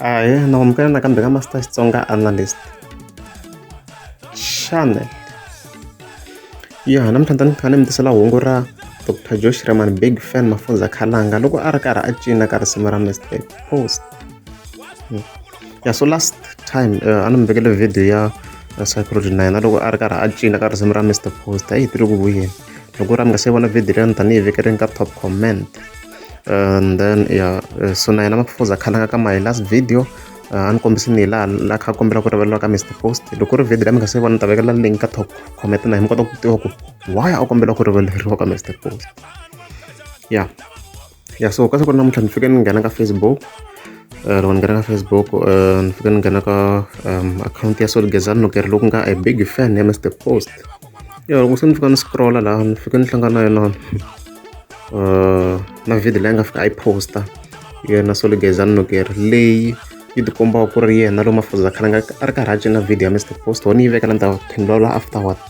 Ahee, na amukela nakambe ka Master Xitsonga Analyst Channel. Ya namuntlha ni ta ni kha ni mi tisela hungu ra Doctor Joe Shirimani big fan Mafunza Khalanga loko a ri karhi a cina ka risimu ra Mister Post. Ya so last time a ni mi vekele video ya Psychology na yena loko a ri karhi a cina ka risimu ra Mister Post a yi hetile ku vuyeni. Loko ku ri a mi nga se vona video liya ni ta ni yi vekerini ka top comment. And then ya so na yena Mafuza Khalanga ka my last video a ni kombisini hi laha la kha a kombela ku rivaleriwa ka Mister Post. Loko ku ri video leyi mi nga se vona ni ta vekela link ka top comment na hi mi kota ku tiva ku why a kombela ku rivaleriwa ka Mister Post. Ya ya so ka siku ra namuntlha ni fike ni nghena ka Facebook loko ni nghena ka Facebook ni fike ni nghena ka akhawunti ya Solly Gezani Nokeri loku nga a big fan ya Mister Post. Ya loko se ni fika ni scroll-a laha ni fike ni hlangana na yena na video leyi a nga fika a yi post-a yena Solly Gezani Nokeri leyi yi tikombaka ku ri yena lowu Mafuza Khalanga a ri karhi a cina video ya Mister Post ho ni yi veka la ni ta tlhela ni vulavula afterward.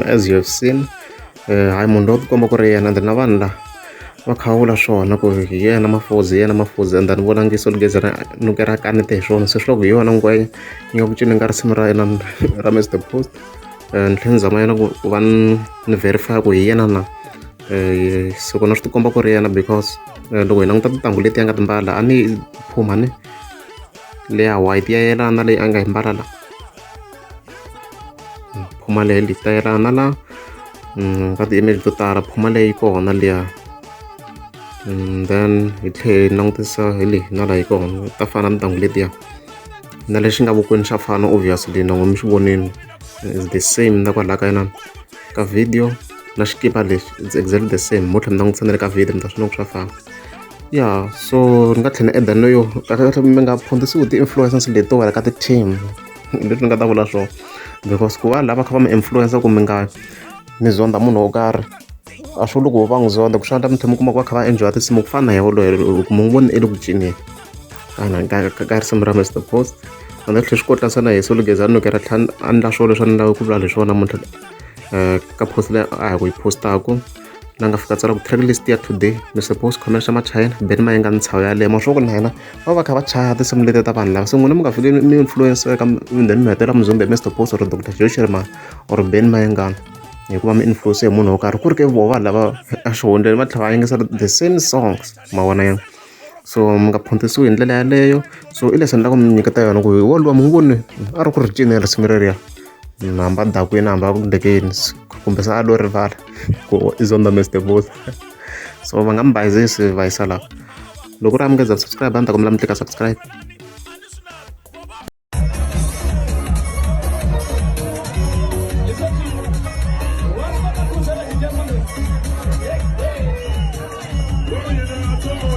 As you have seen hayi munhu loyi u tikomba ku ri yena and na vanhu la va kha va vula swona ku hi yena Mafozi hi yena Mafozi and a ni vonangi so gezi ra nuke ra kaneta hi swona se swi loko hi yona ngwenya yi nga ku cineni ka risimu ra yena ra Mister Post. Ni tlhela ni zama yena ku va ni verify ku hi yena na so kona swi tikomba ku ri yena because loko hi languta tintangu leti a nga ti mbala a ni phuma ni leya white ya yelana na leyi a nga yi mbala la phuma leyi leyi ta yelana na la ka ti-image to tala phuma leyi kona liya then hi tlhela hi langutisa hi leyi na laha yi kona ta fana na tintangu letiya na lexi nga vokweni xa fana obviously na n'wina mi xi vonile is the same na kwalaya ka yena ka video na xikipa lexi it's exactly the same mo tlhela mi langutisa na le ka video mi ta swi vona ku swa fana ya so ni nga tlhela ni add no yo kahlekahle mi nga phundisiwi ti-influencers leti to wela ka ti-team leswi ni nga ta vula swona because ku va lava kha va mi influencer ku mi nga mi zonda munhu wo karhi a swi vuli ku va n'wi zonda ku swi endla mi tlhela mi kuma ku va kha va enjoy tinsimu ku fana na yena yoloye ku mi n'wi voni e le ku cineni ka ka risimu ra Mister Post a ni tlhela swi kotlanisa na hi Solly Gezani Nokeri a tlhela a endla swona leswi a ni lava ku vula hi swona namuntlha ka post leyi a ha ku yi post-aku la nga fika tsala ku track list ya today Mister Post khomela xa machayina Benny Mayengani ntshawu yaleyo ma swi vona ku na yena va va kha va chaya tinsimu letiya ta vanhu lava se n'wina mi nga fiki mi influence-eka then mi hetelela mi zombe Mister Post or Doctor Joe Shirimani or Benny Mayengani hikuva mi influence hi munhu wo karhi ku ri ke voho vanhu lava exihundleni va tlhela va yingisela the same songs ma vona ya so mi nga phuntisiwi hi ndlela yaleyo so i leswi ni lava ku mi nyiketa yona ku hi woluwa mi n'wi voni a ri ku ri cinela risimu reriya hamba dakwini hamba ku ndlekeni kumbe se a lo rivala ku i zonda Mister Post so va nga mi bayizisi va yisa lava loko ri amukeza subscribe a ni ta kombela mi tlika subscribe. Hey, hey.